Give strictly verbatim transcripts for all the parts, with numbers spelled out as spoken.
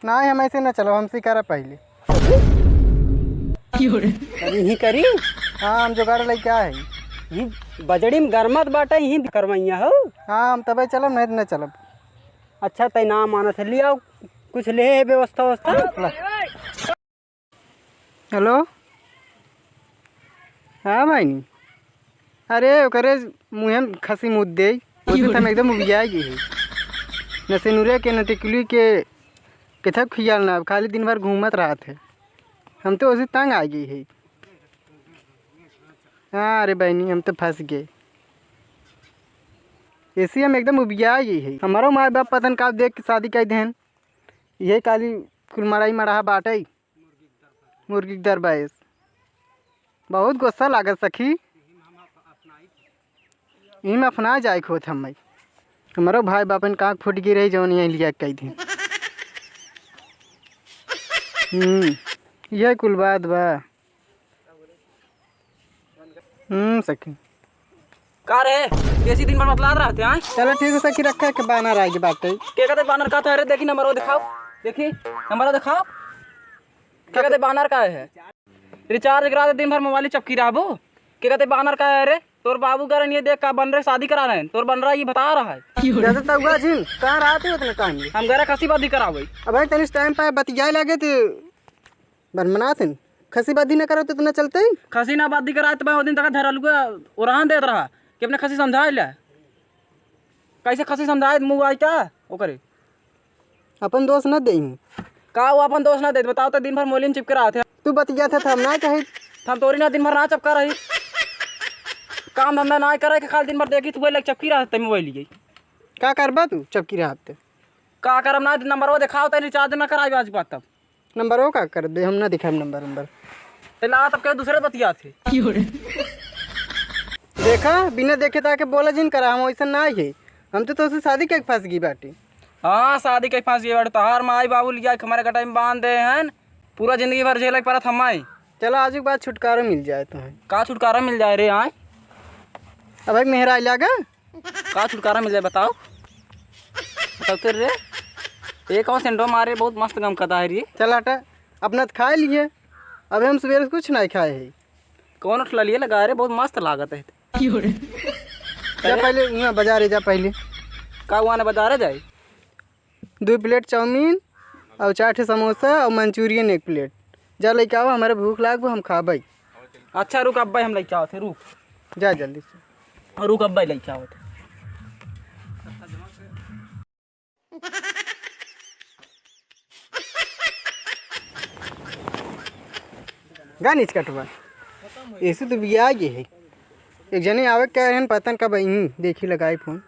नाहीं, हम ऐसे न चलब, हम शिकारा पहिले। अब यही करी? हाँ, हम जुगाड़ लइके आए हैं। यही बजड़ी में गरमत बाटे, यही करवइया हो। हाँ, हम तबे चलब, नहीं तो न चलब। अच्छा, तै ना मानत है, ले आओ, कुछ ले है व्यवस्था व्यवस्था। ला। हेलो, हाँ बहिनी, अरे ओकरे मुँहे में खसी मूत देई, ओसे त हम एकदम उबियाइ गई है। न सेनुरे के, न टिकुली के, केथक खियाल ना, अब खाली दिन भर घूमत रहत है। हम तो ओसे तंग आ गई है। हाँ, अरे बहिनी, हम तो फँस गए। ऐसे हम एकदम उबियाइ गई है। हमरो माई बाप पता न का देख के शादी कइ देहन। यही काली कुल मड़ाई मड़ाहा बाटइ। मुर्गी के दर बाइस। बहुत गुस्सा लागत सखी। इही में अपना जाए के होत हम्मै। हमरो भाई बापन काँख फूट गई रही, जौन यहीं लिया के कइ देहन। हम्म, यह कुल बात बा। हम्म, सखी। का रे, कैसी दिन भर बतलात रहते हैं? चलो ठीक है सखी, रखे के बानर आइगे बाटे। के कहते बानर का था रे? देखी नंबर वो दिखाओ, देखी नंबर वो दिखाओ। के कहते बानर का है? रिचार्ज करा दे, दिन भर मोबाइल चपकी रहबो। के कहते बानर का है रे? तोर बाबू घर नहीं देख का बन रहे, शादी करा रहे हैं। तोर बन रहा ये बता रहा है। ज्यादा तउगा जिन, कहाँ रहते हो इतने टाइम में? हम घर खसी बादी करावे। अब भाई तनिस टाइम पे बतियाए लागे तो बन मनात हन। खसी बादी न करो तो इतना चलते ही। खसी ना बादी कराए तो मैं वो दिन तक धरलुआ ओरान देत रहा कि अपने खसी समझाए ले। कैसे खसी समझाए मुँह आई क्या ओकरे? अपन दोष न देई। का वो अपन दोष न देत? बताओ तो दिन भर मोबाइल में चिपके रहत है। तू बतियात है, हम ना कही। हम तोरी ना दिन भर ना चपका रही। काम धंधा ना करे के खाली दिन भर देखी तू लग चपकी रहत है मोबाइल लिए। का करबा तू चपकी रहत है? का करब ना, नंबर वो दिखाओ तो रिचार्ज ना कराई आज बात तब। नंबर वो का कर दे, हम ना दिखाएब नंबर, नंबर। ते ला, तब के दूसरे बतिया थे। देखा, बिना देखे ताके बोला जिन करा, हम वैसन ना है। हम तो तोसे शादी के फँस गई बाटी। हाँ, शादी के फँस गई बाटी। तोहार माई बाबू लिया के हमारे गटाई में बांध दे हैं, पूरा जिंदगी भर झेले के पड़त हमाई। चला, आज के बाद छुटकारा मिल जाए तो है। का छुटकारा मिल जाए रे? आए अब भाई मेहरा लागा। का छुटकारा मिल जाए बताओ? बताओ तेरे रे। एक और सेंडो मारे, बहुत मस्त गम कता है रे। चल हटा, अपना तो खाए लिए। अबे हम सवेरे से कुछ नहीं खाए है। कौन उठला लिए लगा रे, बहुत मस्त लागत है। जा पहले वहाँ बाजारे जा पहले। का वहाँ ने बाजारे जाए? दो प्लेट चाउमीन और चार ठे समोसा और मंचूरियन एक प्लेट। जा लेके आओ, हमारे भूख लाग बा, हम खाबे। अच्छा रुक अब्बे, हम लेके आओ थे, रुक। जा जल्दी से। रुक अब्बे, लेके आओ थे। गा नीच कटवा। ऐसे तो बिया गए है। एक जने आवे कह रहे हैं, पता न कब आई, देखी लगाई फोन।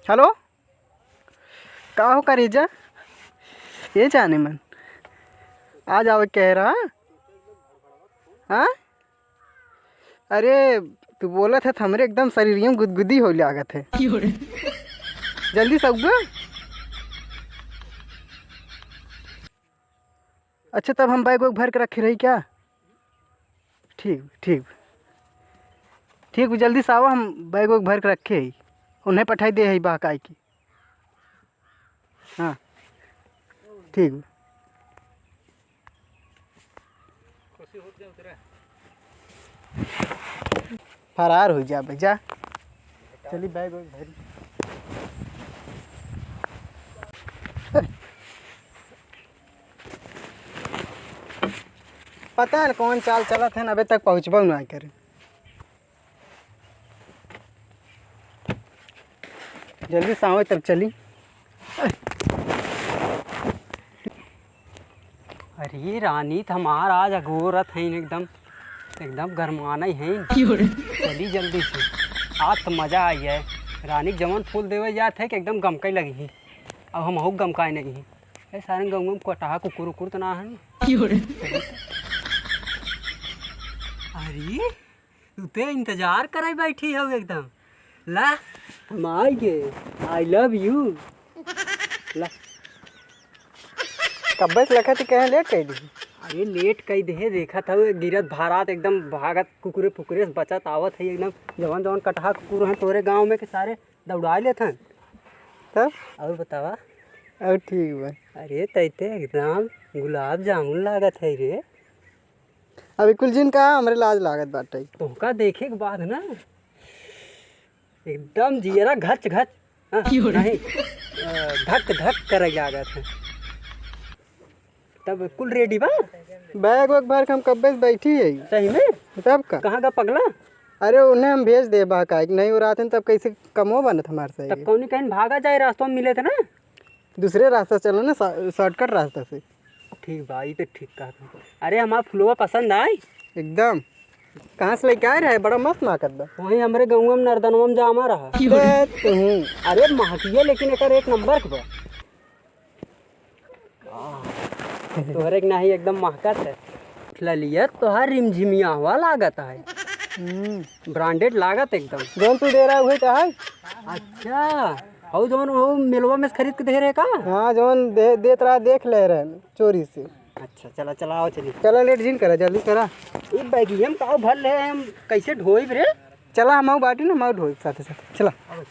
हेलो, का हो करेजा? ये जाने मन, आ जावे कह रहा। हाँ, अरे, तू बोलत है त हमरे एकदम शरीरियम गुदगुदी हो लागत है। जल्दी से अउबा। अच्छा, तब हम बैग वैग भर के रखे रही क्या? ठीक, ठीक, ठीक, जल्दी से आवा, हम बैग वैग भर के रखे ही, उन्हें पठाई दे ही बहकाई की। हाँ, ठीक। फरार हो जा भाई, जा। चली बैग वैग भरी। पता है कौन चाल चलत है, अबे तक पहुँचबो ना करे। जल्दी से आवे तब चली। अरे रानी त हमार आज अगोरत हैं एकदम, एकदम गरमाना ही हैं। चली जल्दी से, आज तो मजा आई है। रानी के जवन फूल देवे जात है कि एकदम गमकई लगी ही। अब हम हो गमकाए नहीं ही। ए सारे गाँव में कटाहा कुकुर उकुर तो ना है। अरे तू ते इंतजार करे बैठी हो एकदम। ला, हम आई गे। I love you। ला। कब्बे से लखा थी कहे लेट कर दी। अरे लेट कई देहे, देखत हवे गिरत भारात एकदम भागत कुकुरे फुकुरे से बचत आवत है एकदम। जवन जवन कटहा कुकुर हैं तोरे गाँव में के सारे दौड़ाए लेत हैं। तब? और बतावा? और ठीक बा। अरे तैते एकदम गुलाब जामुन लागत है रे। अभी कुल जिन का हमरे लाज लागत बाटे। तोहका देखे के बाद ना एकदम जियरा घच घच, हाँ, क्यों रे? नहीं, अ, धक धक करे लागत है। तब कुल रेडी बा? बैग वैग भर के हम कब्बे से बैठी है। सही में? तब का? कहाँ का पगला? अरे उन्हें हम भेज दे बा का, नहीं वो रात में तब कैसे कमो बनत हमार सही। तब कौनी कहीं भागा जाए, रास्ता में मिले थे ना। दूसरे रास्ता से चलो ना, शॉ-, शॉर्टकट रास्ता से। ठीक बा, ई तो ठीक कहत हूँ। अरे हमार फुलवा पसंद आए? एकदम। कहाँ से लेके आए रहे? बड़ा मस्त महकत बा। वही हमरे गाँव में नरदनवा में जामा रहा। अरे तू। अरे महकिया लेकिन एकर एक नंबर के बा। आह, तोहरे के नाही एकदम महकत है। ललिया तोहार रिमझिमिया हुआ लागत है। हम्म। ब्रांडेड लागत एकदम। जौन तू दे रहा है वही तो है। अच्छा, हऊ जौन वो मेलवा में से खरीद के दे रहे का? हाँ, जौन दे, देत रहा देख ले रहे चोरी से। अच्छा, चला, चला, आओ, चली। चला, लेट जिन करा, जल्दी करा। ई बैगिया में का भर ले, हम कैसे ढोइब रे? चला, हम आऊ बाटी ना, हम आऊ ढोइब साथे साथे। चला। आओ।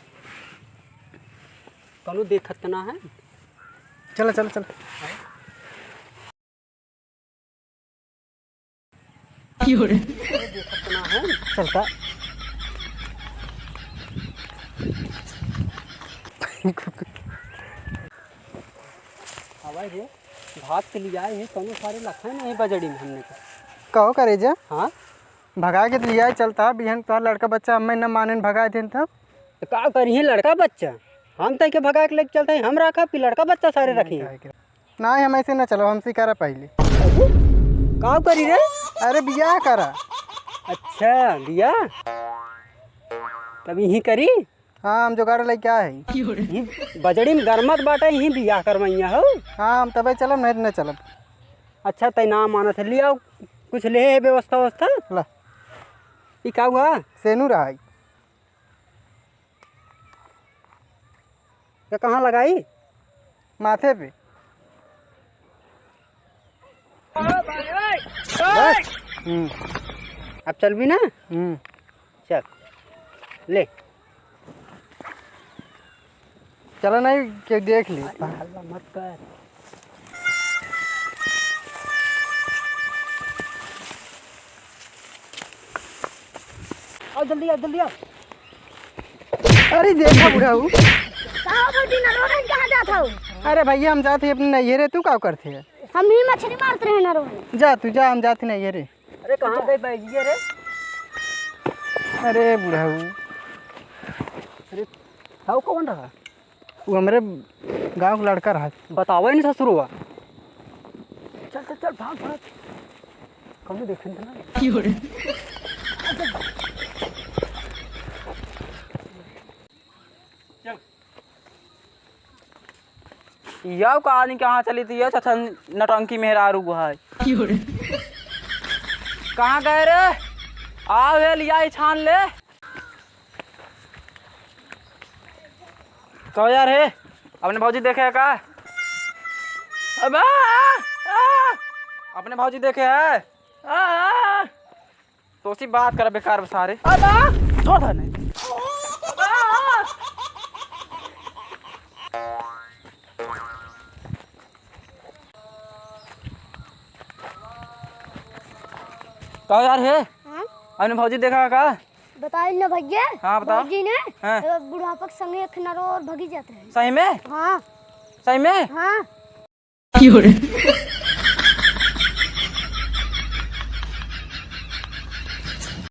कौनो देखत ना है। चला, चला, चला। क्यों रे? देखत ना है। चलता। आवाज है, भाग के लिए आए हैं, कौनो सारे लखा नहीं बजड़ी में हमने को। कहो करे जा? हाँ? भगा के तो लिया चलता, बिहन तोहार लड़का बच्चा हमें न माने, भगा देन तब। तो का करिए लड़का बच्चा? हम तय के भगा के लेके चलते हैं, हम रखा कि लड़का बच्चा सारे रखी? नहीं, हम ऐसे ना चलो, हम शिकारा पहले। अरे, का करी रे? अरे बियाह करा। अच्छा, बियाह? तब यही करी? हाँ, हम जुगाड़ लेके आए हैं। यही बजड़ी में गरमत बाटे, यही बियाह करवैया हो। हाँ, हम तबे चलब, नहीं तो नहीं चलब। अच्छा, तै ना मानत है, लियाओ, कुछ ले है व्यवस्था व्यवस्था? ला। ई का हुआ? सेनू रहा है। तो कहाँ लगाई? माथे पे। बस? हम्म। अब चलबी ना? हम्म। चल, ले। चला नहीं, के देख ली। अरे, हल्ला मत कर। आओ, जल्दी आओ, जल्दी आओ। अरे, देखा बुढ़ाऊ। कहाँ भौजी, नरवा कहाँ जात हो? अरे भैया, हम जात ही अपने नैहरे, तू का करत है? हम ही मछली मारत रहे नरवा। जा तू, जा, हम जात ही नैहरे। अरे, कहाँ गए बैगिया रे? अरे बुढ़ऊ। अरे, हऊ कौन रहा? वो हमरे गाँव के लड़का रहा। बतावे नहीं ससुरवा। चल, चल, चल, भाग, भाग। कौनो देखे नहीं ना। चल। यव का आदमी कहाँ चली थी, यव छछन नटंकी मेहरारू है। कहाँ गए रे? आओ हे, लिया ही छान ले। कहो यार हे, अपने भौजी देखे है का? अबे, आ, आ, अपने भौजी देखे है? आ, आ। तोसी बात कर बेकार बा सारे। अबा! छोड़ दे नहीं। कहो यार हे, हाँ? अपने भौजी देखा का? बताइल ना भैया। हाँ, बताओ। भौजी ने हाँ। बुढ़ापा के संगे एक नरो और भगी जात रहे। सही में? हाँ। सही में? हाँ।